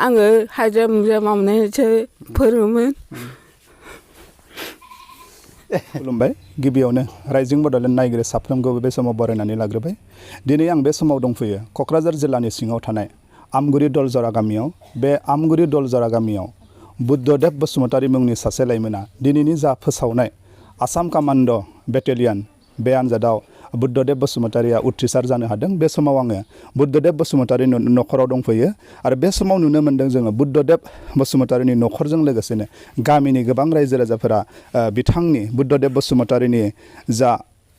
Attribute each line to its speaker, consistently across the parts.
Speaker 1: आङो हाजिरा मुजिरा मावनानैसो फोरोङोमोन।
Speaker 2: खुलुमबाय गिबियावनो राइजिं बड'लेण्ड नायगिरि साफ्रोमखौबो बे समाव बरायनानै लाग्रोबाय। दिनै आं बे समाव दंफैयो क'क्राझार जिल्लानि सिङाव थानाय आमगुरि दलजरा गामियाव। बे आमगुरि दलजरा गामियाव बुद्धदेब बसुमतारी मुंनि सासे लाइमोना दिनैनि जा फोसावनाय आसाम कामान्ड' बेटेलियन बे आन्जादाव बुद्धदेब बसुमतारीया उथ्रिसार जानो हादों। बे समाव आङो बुद्धदेब बसुमतारीनि न'खराव दंफैयो आरो बे समाव नुनो मोन्दों जोङो बुद्धदेब बसुमतारीनि न'खरजों लोगोसेनो गामिनि गोबां रायजो राजाफोरा बिथांनि बुद्धदेब बसुमतारीनि जा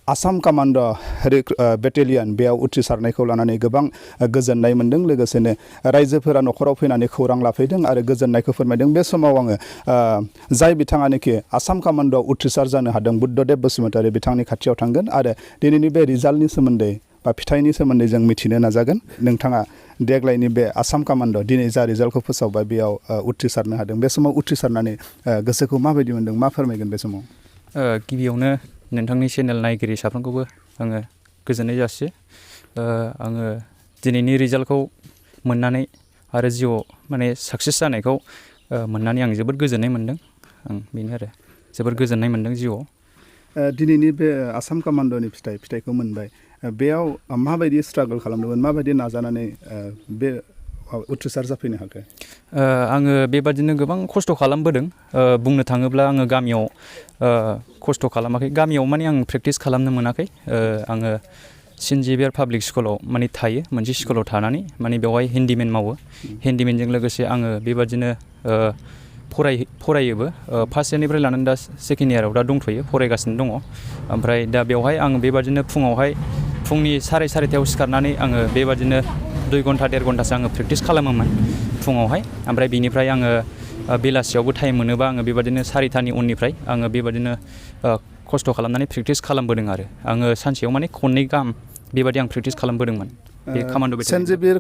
Speaker 2: आसाम कामान्ड' बेटेलियन बेयाव उथ्रिसारनायखौ लानानै गोबां गोजोननाय मोन्दों। लोगोसेनो रायजोफोरा न'खराव फैनानै खौरां लाफैदों आरो गोजोननायखौ फोरमायदों। बे समाव आङो जाय बिथाङानोखि आसाम कामान्ड'आव उथ्रिसार जानो हादों बुद्धदेब बसुमतारी बिथांनि खाथियाव थांगोन आरो दिनैनि बे रिजाल्टनि सोमोन्दै बा फिथाइनि सोमोन्दै जों मिथिनो नाजागोन। नोंथाङा देग्लायनि बे आसाम कामान्ड' दिनै जा रिजाल्टखौ फोसावबाय बेयाव उथ्रिसारनो हादों। बे समाव उथ्रिसारनानै गोसोखौ माबायदि मोन्दों, मा फोरमायगोन बे समाव?
Speaker 3: गिबियावनो नोंथांनि चेनेल नायगिरि साफ्रोमखौबो आङो गोजोननाय जासियो। आङो दिनैनि रिजाल्टखौ मोननानै आरो जिउआव माने साक्सेस जानायखौ मोननानै आं जोबोद गोजोननाय मोन्दों। आं बेनो आरो जोबोद गोजोननाय मोन्दों जिउआव।
Speaker 2: दिनैनि बे आसाम कामान्ड'नि फिथाइखौ मोनबाय। बेयाव माबायदि स्ट्रागल खालामदोंमोन, माबायदि नाजानानै बे उथ्रिसार जाफैनो हाखो?
Speaker 3: आङो बेबादिनो गोबां खस्थ' खालामबोदों। बुंनो थाङोब्ला आङो गामियाव खस्थ' खालामाखै। गामियाव माने आं प्रेक्टिस खालामनो मोनाखै। आङो सेन्ट जेभियार पाब्लिक स्कुलाव माने थायो, मोनसे स्कुलाव थानानै माने बेवहाय हेन्डिमेन मावो। हेन्डिमेनजों लोगोसे आङो बेबादिनो फरायोबो। फार्स्ट इयारनिफ्राय लानानै दा सेकेन्ड इयाराव दा दंथ'यो, फरायगासिनो दङ। ओमफ्राय दा बेवहाय आं बेबादिनो फुंनि 3:30 सिखारनानै आङो बेबादिनो 2 घन्टा 1.5 घन्टासो आङो प्रेक्टिस खालामोमोन फुङावहाय। ओमफ्राय बिनिफ्राय आङो बेलासियावबो टाइम मोनोबा आङो बेबादिनो 4थानि उननिफ्राय आङो बेबादिनो खस्थ' खालामनानै प्रेक्टिस खालामबोदों आरो आङो सानसेयाव माने खननै गाहाम बेबादि आं प्रेक्टिस खालामबोदोंमोन। बे कामान्ड' बेटेलियन
Speaker 2: सेन्ट जेभियार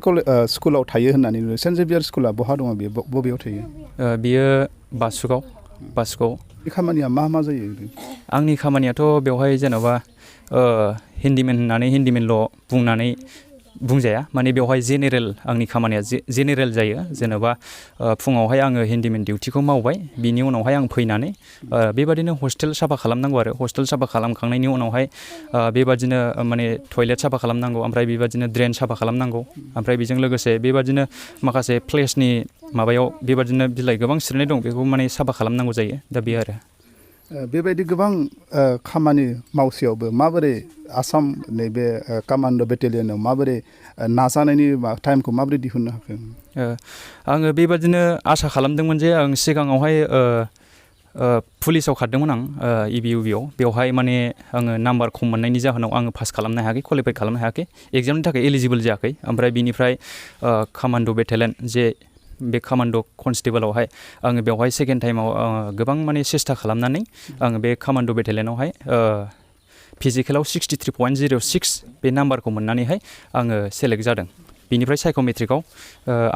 Speaker 2: स्कुलाव थायो होननानै बुङो। सेन्ट जेभियार स्कुला बहा दङ? बेयो बबेयाव थायो?
Speaker 3: बियो बासुगाव।
Speaker 2: बे खामानिया मा जायो?
Speaker 3: आंनि खामानियाथ' बेवहाय जेन'बा हेन्डिमेन होननानै हेन्डिमेनल' बुंजाया। माने बेवहाय जेनेरेल, आंनि खामानिया जेनेरेल जायो। जेन'बा फुङावहाय आङो हेन्डिमेन डिउटिखौ मावबाय, बिनि उनावहाय आं फैनानै बेबादिनो हस्टेल साफा खालामनांगौ आरो हस्टेल साफा खालामखांनायनि उनावहाय बेबादिनो माने टयलेट साफा खालामनांगौ, ओमफ्राय बेबादिनो ड्रेन साफा खालामनांगौ, ओमफ्राय बेजों लोगोसे बेबादिनो माखासे प्लेसनि माबायाव बेबादिनो बिलाइ गोबां सिरिनाय दं, बेखौ माने साफा खालामनांगौ जायो। दा बे आरो
Speaker 2: बेबायदि गोबां खामानि मावसेयावबो माबोरै आसाम नैबे कामान्ड' बेटेलियनाव माबोरै नाजानायनि टाइमखौ माबोरै दिहुननो हाखो?
Speaker 3: आङो बेबादिनो आसा खालामदोंमोन जे आं सिगाङावहाय पुलिसाव खारदोंमोन आं इउबिआव। बेवहाय माने आङो नाम्बार खम मोननायनि जाहोनाव आङो पास खालामनो हायाखै, क्वालिफाइ खालामनो हायाखै, एगजामनि थाखाय एलिजिबोल जायाखै। ओमफ्राय बिनिफ्राय कामान्ड' बेटेलियन जे बे कामान्ड' कनस्टेबोलावहाय आङो बेवहाय सेकेन्ड टाइमाव गोबां माने सेस्था खालामनानै आङो बे कामान्ड' बेटेलियनावहाय फिजिकेलाव 63.06 बे नाम्बारखौ मोननानैहाय आङो सेलेक्ट जादों। बिनिफ्राय साइक'मेट्रिकआव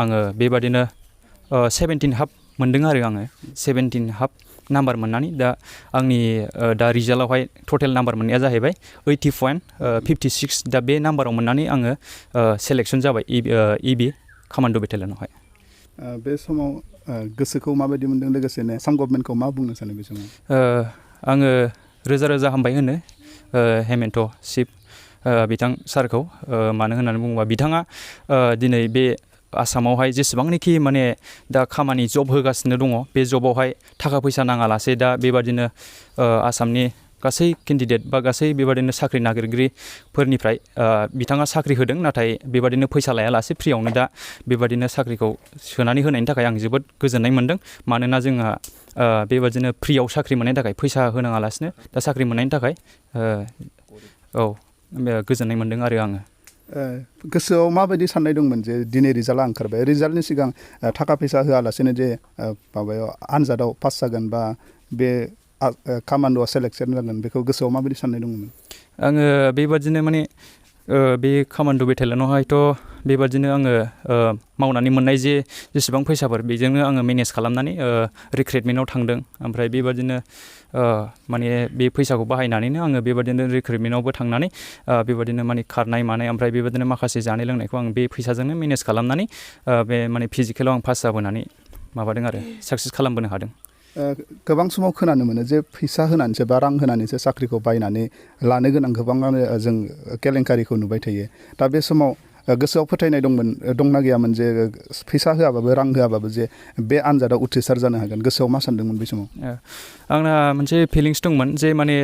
Speaker 3: आङो बेबादिनो 17 हाफ मोनदों आरो आङो 17 हाफ नाम्बार मोननानै दा आंनि दा रिजाल्टआवहाय टटेल नाम्बार मोननाया जाहैबाय 80.56। दा बे नाम्बाराव मोननानै आङो सेलेक्सन जाबाय इबि कामान्ड' बेटेलियनावहाय।
Speaker 2: बे समाव गोसोखौ माबायदि मोन्दों, लोगोसेनो आसाम गभर्नमेन्टखौ मा बुंनो सानो बे समाव?
Speaker 3: आङो रोजा हामबाय होनो हेमन्त चिफ बिथां सारखौ। मानो होननानै बुङोबा बिथाङा दिनै बे आसामावहाय जेसेबांनाखि माने दा खामानि जब होगासिनो दङ, बे जबावहाय थाखा फैसा नाङालासे दा बेबादिनो आसामनि गासै केन्डिडेट बा गासै बेबादिनो साख्रि नागिरगिरिफोरनिफ्राय बिथाङा साख्रि होदों, नाथाय बेबादिनो फैसा लायालासे फ्रियावनो दा बेबादिनो साख्रिखौ सोनानै होनायनि थाखाय आं जोबोद गोजोननाय मोन्दों। मानोना जोंहा बेबादिनो फ्रियाव साख्रि मोननायनि थाखाय फैसा होनाङालासिनो दा साख्रि मोननायनि थाखाय गोजोननाय मोन्दों आरो आङो।
Speaker 2: गोसोआव माबायदि साननाय दंमोन जे दिनै रिजाल्टआ ओंखारबाय, रिजाल्टनि सिगां थाखा फैसा होआलासेनो जे माबायाव आनजादाव पास जागोन बा बे कामान्ड'आ सेलेक्सन जागोन, बेखौ गोसोआव माबायदि साननाय दंमोन?
Speaker 3: आङो बेबादिनो माने बे कमान्ड' बेटालियनावहायथ' बेबादिनो आङो मावनानै मोननाय जेसेबां फैसाफोर बेजोंनो आङो मेनेज खालामनानै रिक्रुइटमेन्टआव थांदों ओमफ्राय बेबादिनो माने बे फैसाखौ बाहायनानैनो आङो बेबादिनो रिक्रुइटमेन्टआवबो थांनानै बेबादिनो माने खारनाय मानाय ओमफ्राय बेबादिनो माखासे जानाय लोंनायखौ आं बे फैसाजोंनो मेनेज खालामनानै बे माने फिजिकेलाव आं पास जाबोनानै माबादों आरो साक्सेस खालामबोनो हादों।
Speaker 2: गोबां समाव खोनानो मोनो जे फैसा होनानैसो बा रां होनानैसो साख्रिखौ बायनानै लानो गोनां गोबाङानो जों केलेंकारिखौ नुबाय थायो। दा बे समाव गोसोआव फोथायनाय दंना गैयामोन जे फैसा होआबाबो रां होआबाबो जे बे आनजादाव उथ्रिसार जानो हागोन? गोसोआव मा सानदोंमोन बे समाव?
Speaker 3: आंना मोनसे फिलिंस दंमोन जे माने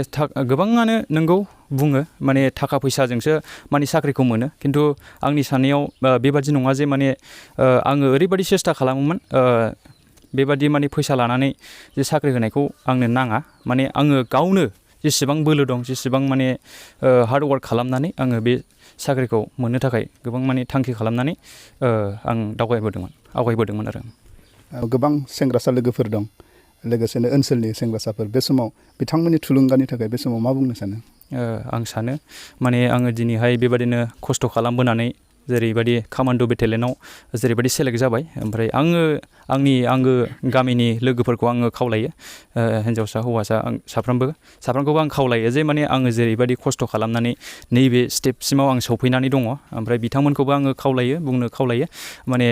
Speaker 3: गोबाङानो नोंगौ बुङो माने थाखा फैसाजोंसो माने साख्रिखौ मोनो, खिन्थु आंनि साननायाव बेबादि नङा जे माने आङो ओरैबायदि सेस्था खालामोमोन बेबादि माने फैसा लानानै जे साख्रि होनायखौ आंनो नाङा, माने आङो गावनो जेसेबां बोलो दं जेसेबां माने हार्ड वार्क खालामनानै आङो बे साख्रिखौ मोननो थाखाय गोबां माने थांखि खालामनानै आं आवगायबोदोंमोन आरो।
Speaker 2: गोबां सेंग्रासा लोगोफोर दं, लोगोसेनो ओनसोलनि सेंग्रासाफोर, बे समाव बिथांमोननि थुलुंगानि थाखाय बे समाव मा बुंनो सानो?
Speaker 3: आं सानो माने आङो दिनैहाय बेबादिनो खस्थ' खालामबोनानै जेरैबायदि कमान्ड' बेटालियनाव जेरैबायदि सेलेक्ट जाबाय, ओमफ्राय आङो आंनि आंगो गामिनि लोगोफोरखौ आङो खावलायो, हिन्जावसा हौवासा साफ्रोमखौबो आं खावलायो जे माने आङो जेरैबायदि खस्थ' खालामनानै नैबे स्टेपसिमाव आं सौफैनानै दङ, ओमफ्राय बिथांमोनखौबो आङो बुंनो खावलायो माने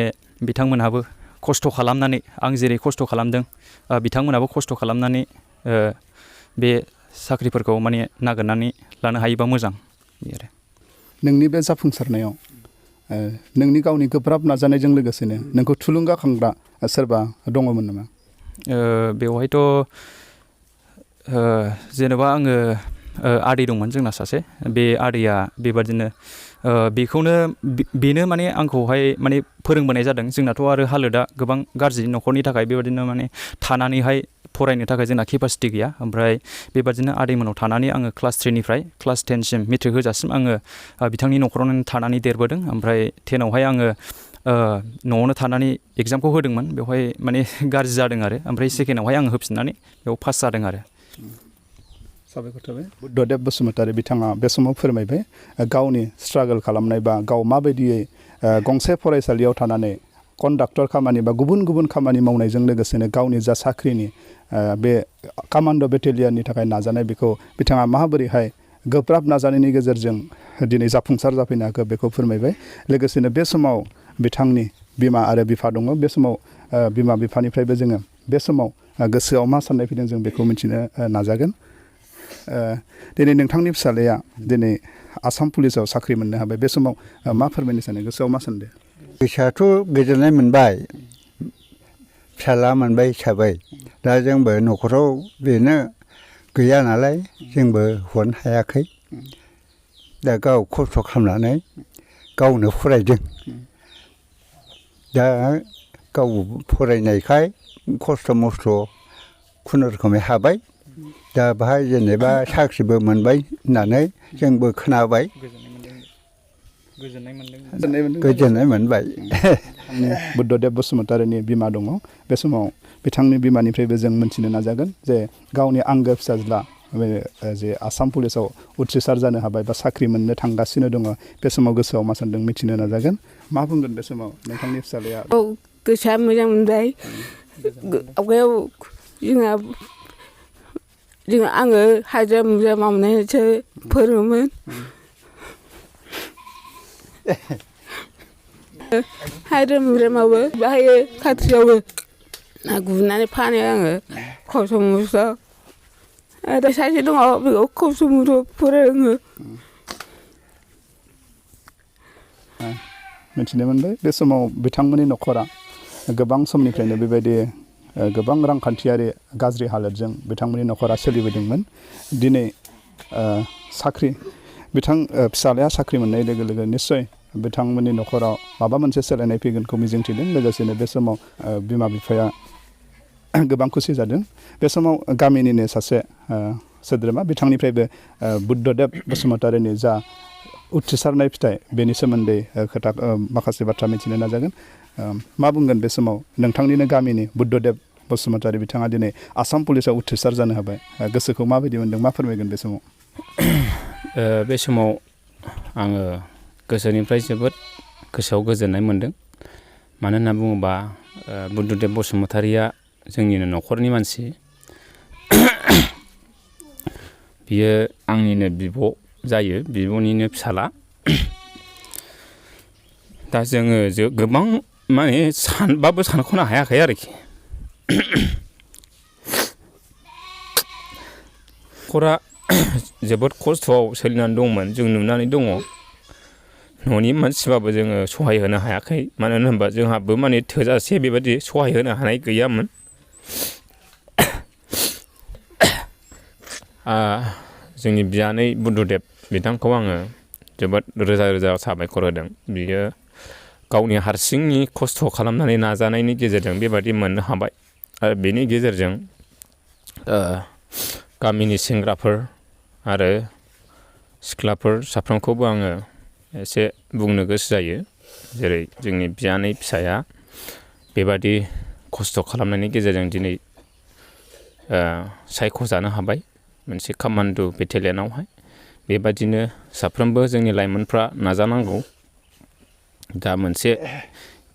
Speaker 3: बिथांमोनहाबो खस्थ' खालामनानै आं जेरै खस्थ' खालामदों बिथांमोनहाबो खस्थ' खालामनानै बे साख्रिफोरखौ माने नागिरनानै लानो हायोबा मोजां आरो। नोंनि
Speaker 2: बे जाफुंसारनायाव नोंनि गावनि गोब्राब नाजानायजों लोगोसेनो नोंखौ थुलुंगाखांग्रा सोरबा दङमोन नामा?
Speaker 3: बेवहायथ' जेनेबा आङो आदै दंमोन जोंना सासे, बे आदैया बेबादिनो बेनो माने आंखौहाय माने फोरोंबोनाय जादों। जोंनाथ' आरो हालोदा गोबां गाज्रि न'खरनि थाखाय, बेबादिनो माने थानानैहाय फरायनो थाखाय जोंना केपासिटि गैया, ओमफ्राय बेबादिनो आदैमोनाव थानानै आङो क्लास 3निफ्राय क्लास 10सिम मेट्रिक होजासिम आङो बिथांनि न'खरावनो थानानै देरबोदों। ओमफ्राय 10आवहाय आङो न'आवनो थानानै एगजामखौ होदोंमोन, बेवहाय माने गाज्रि जादों आरो, ओमफ्राय सेकेन्डआवहाय आङो होफिननानै बेयाव पास जादों आरो।
Speaker 2: साबायखर थाबाय। बुद्धदेब बसुमतारी बिथाङा बे समाव फोरमायबाय गावनि स्ट्रागोल खालामनाय बा गाव माबायदियै गंसे फरायसालियाव थानानै कन्डाक्टर खामानि बा गुबुन गुबुन खामानि मावनायजों लोगोसेनो गावनि जा साख्रिनि बे कमान्ड' बेटालियननि थाखाय नाजानाय, बेखौ बिथाङा माबोरैहाय गोब्राब नाजानायनि गेजेरजों दिनै जाफुंसार जाफैनो हाखो बेखौ फोरमायबाय। लोगोसेनो बे समाव बिथांनि बिमा आरो बिफा दङ। बे समाव बिमा बिफानिफ्रायबो जोङो बे समाव गोसोआव मा साननाय फैदों जों बेखौ मिथिनो नाजागोन। दिनै नोंथांनि फिसाज्लाया दिनै आसाम पुलिसाव साख्रि मोननो हाबाय, बे समाव मा फोरमायनो सानो, गोसोआव मा सानदों?
Speaker 4: गोसोआथ' गोजोननाय मोनबाय, फिसाज्ला मोनबाय हिसाबै। दा जोंबो न'खराव बेनो गैया नालाय जोंबो हरनो हायाखै। दा गाव खस्थ' खालामनानै गावनो फरायदों। दा गाव फरायनायखाय खस्थ' मस्थ' खुनुरुखुमै हाबाय। दा बाहाय जेनेबा साख्रिबो मोनबाय होननानै जोंबो खोनाबाय। गोजोननाय मोनबाय।
Speaker 2: बुद्धदेब बसुमतारीनि बिमा दङ। बे समाव बिथांनि बिमानिफ्रायबो जों मिथिनो नाजागोन जे गावनि आंगो फिसाज्ला जे आसाम पुलिसाव उथ्रिसार जानो हाबाय बा साख्रि मोननो थांगासिनो दङ, बे समाव गोसोआव मा सानदों मिथिनो नाजागोन। मा बुंगोन बे समाव नोंथांनि फिसाज्लाया?
Speaker 1: औ, गोसोआ मोजां मोनबाय। आवगायाव आङो हाजिरा मुजिरा मावनानैसो फोरोङोमोन। हाजिरा मुजिरा मावो बाहाय खाथियावबो ना गुरनानै फानो आङो खस्थ' मस्थ'। आरो सासे दङ बेखौ खस्थ' मस्थ' फोरोङो।
Speaker 2: मिथिनो मोनबाय बे समाव बिथांमोननि न'खरा गोबां समनिफ्रायनो बेबायदि गोबां रांखान्थियारि गाज्रि हालोदजों बिथांमोननि न'खरा सोलिबोदोंमोन। दिनै फिसाज्लाया साख्रि मोननाय लोगो लोगो निस्सय बिथांमोननि न'खराव माबा मोनसे सोलायनाय फैगोनखौ मिजिंथिदों। लोगोसेनो बे समाव बिमा बिफाया गोबां खुसि जादों। बे समाव गामिनिनो सासे सोद्रोमा बिथांनिफ्रायबो बुद्धदेब बसुमतारीनि जा उथ्रिसारनाय फिथाइ बेनि सोमोन्दै माखासे बाथ्रा मिथिनो नाजागोन। मा बुंगोन बे समाव नोंथांनिनो गामिनि बुद्धदेब बसुमतारी बिथाङा दिनै आसाम पुलिसाव उथ्रिसार जानो हाबाय, गोसोखौ माबायदि मोन्दों, मा फोरमायगोन बे समाव?
Speaker 5: बे समाव आङो गोसोनिफ्राय जोबोद गोसोआव गोजोननाय मोनदों मानो होनना बुङोबा बुद्धदेब बसुमतारीया जोंनिनो न'खरनि मानसि बियो आंनिनो बिब' जायो बिब'निनो फिसाला दा जोङो गोबां माने सानबाबो सानख'नो हायाखै आरोखि न'खरा जोबोद खस्थ'आव सोलिनानै दंमोन जों नुनानै दङ न'नि मानसिबाबो जोङो सहाय होनो हायाखै मानो होनोबा जोंहाबो माने थोजासे बेबायदि सहाय होनो हानाय गैयामोन जोंनि बियानै बुद्धदेब बिथांखौ आङो जोबोद रोजा रोजा साबायखर होदों बियो गावनि हारसिंनि खस्थ' खालामनानै नाजानायनि गेजेरजों बेबायदि मोननो हाबाय आरो बेनि गेजेरजों गामिनि सेंग्राफोर आरो सिख्लाफोर साफ्रोमखौबो आङो एसे बुंनो गोसो जायो जेरै जोंनि बियानै फिसाया बेबादि खस्थ' खालामनायनि गेजेरजों दिनै सायख'जानो हाबाय मोनसे कामान्डु बेटेलियनावहाय बेबादिनो साफ्रोमबो जोंनि लाइमोनफ्रा नाजानांगौ दा मोनसे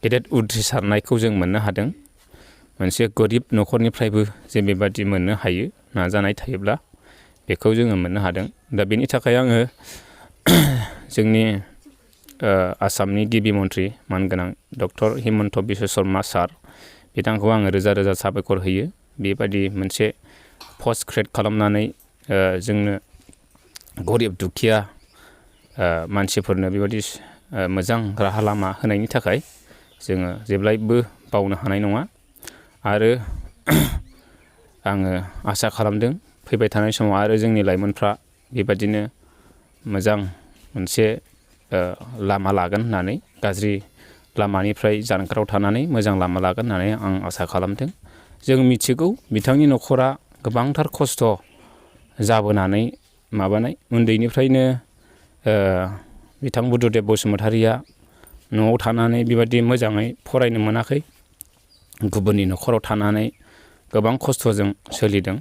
Speaker 5: गेदेर उथ्रिसारनायखौ जों मोननो हादों मोनसे गोरिब न'खरनिफ्रायबो जे बेबादि मोननो हायो नाजानाय थायोब्ला बेखौ जोङो मोननो हादों दा बेनि थाखाय आङो जोंनि आसामनि गिबि मन्थ्रि मानगोनां डक्टर हिमन्त बिश्व शर्मा सार बिथांखौ आङो रोजा रोजा साबायखर होयो बेबादि मोनसे पस्ट क्रियेट खालामनानै जोंनो गरिब दुखिया मानसिफोरनो बेबायदि मोजां राहा लामा होनायनि थाखाय जोङो जेब्लायबो बावनो हानाय नङा आरो आङो आसा खालामदों फैबाय थानाय समाव आरो जोंनि लाइमोनफ्रा बेबादिनो मोजां मोनसे लामा लागोन होननानै गाज्रि लामानिफ्राय जानगाराव थानानै मोजां लामा लागोन होननानै आं आसा खालामदों जों मिथिगौ बिथांनि न'खरा गोबांथार खस्थ' जाबोनानै माबानाय उन्दैनिफ्रायनो बिथां बुद्धदेब बसुमतारीया न'आव थानानै बेबायदि मोजाङै फरायनो मोनाखै गुबुननि न'खराव थानानै गोबां खस्थ'जों सोलिदों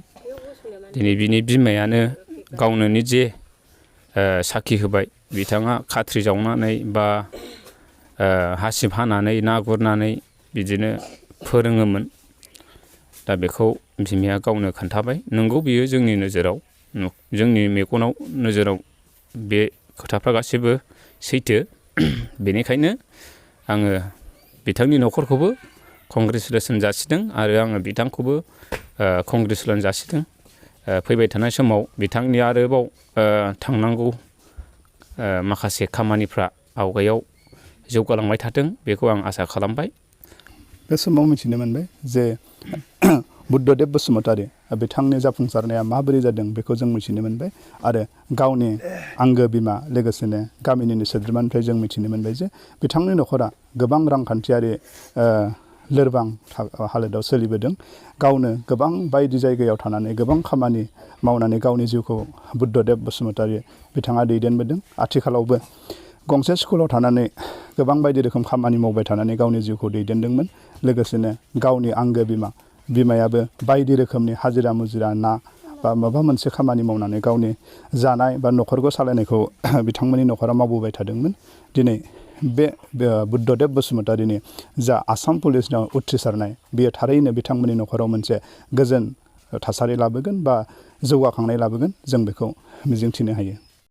Speaker 5: दिनै बिनि बिमायानो गावनो निजे साखि होबाय बिथाङा खाथ्रि जावनानै बा हासिब हानानै ना गुरनानै बिदिनो फोरोङोमोन दा बेखौ बिमाया गावनो खोन्थाबाय नंगौ बियो जोंनि नोजोराव जोंनि मेगनाव नोजोराव बे खोथाफ्रा गासैबो सैथो बेनिखायनो आङो बिथांनि न'खरखौबो कंग्रेसुलेसन जासिदों आरो आङो बिथांखौबो कंग्रेसुलेसन जासिदों फैबाय थानाय समाव बिथांनि आरोबाव थांनांगौ माखासे खामानिफ्रा आवगायाव जौगालांबाय थाथों बेखौ आं आसा खालामबाय
Speaker 2: बे समाव मिथिनो मोनबाय जे बुद्धदेब बसुमतारी बिथांनि जाफुंसारनाया माबोरै जादों बेखौ जों मिथिनो मोनबाय आरो गावनि आंगो बिमा लोगोसेनो गामिनिनो सोद्रोमानिफ्राय जों मिथिनो मोनबाय जे बिथांनि न'खरा गोबां रांखान्थियारि लोरबां हालोदाव सोलिबोदों गावनो गोबां बायदि जायगायाव थानानै गोबां खामानि मावनानै गावनि जिउखौ बुद्धदेब बसुमतारी बिथाङा दैदेनबोदों आथिखालावबो गंसे स्कुलाव थानानै गोबां बायदि रोखोम खामानि मावबाय थानानै गावनि जिउखौ दैदेनदोंमोन लोगोसेनो गावनि आंगो बिमायाबो बायदि रोखोमनि हाजिरा मुजिरा ना बा माबा मोनसे खामानि मावनानै गावनि जानाय बा न'खरखौ सालायनायखौ बिथांमोननि न'खरा मावबोबाय थादोंमोन दिनै बे बुद्धदेब बसुमतारीनि जा आसाम पुलिसनाव उथ्रिसारनाय बेयो थारैनो बिथांमोननि न'खराव मोनसे गोजोन थासारि लाबोगोन बा जौगाखांनाय लाबोगोन जों बेखौ मिजिंथिनो हायो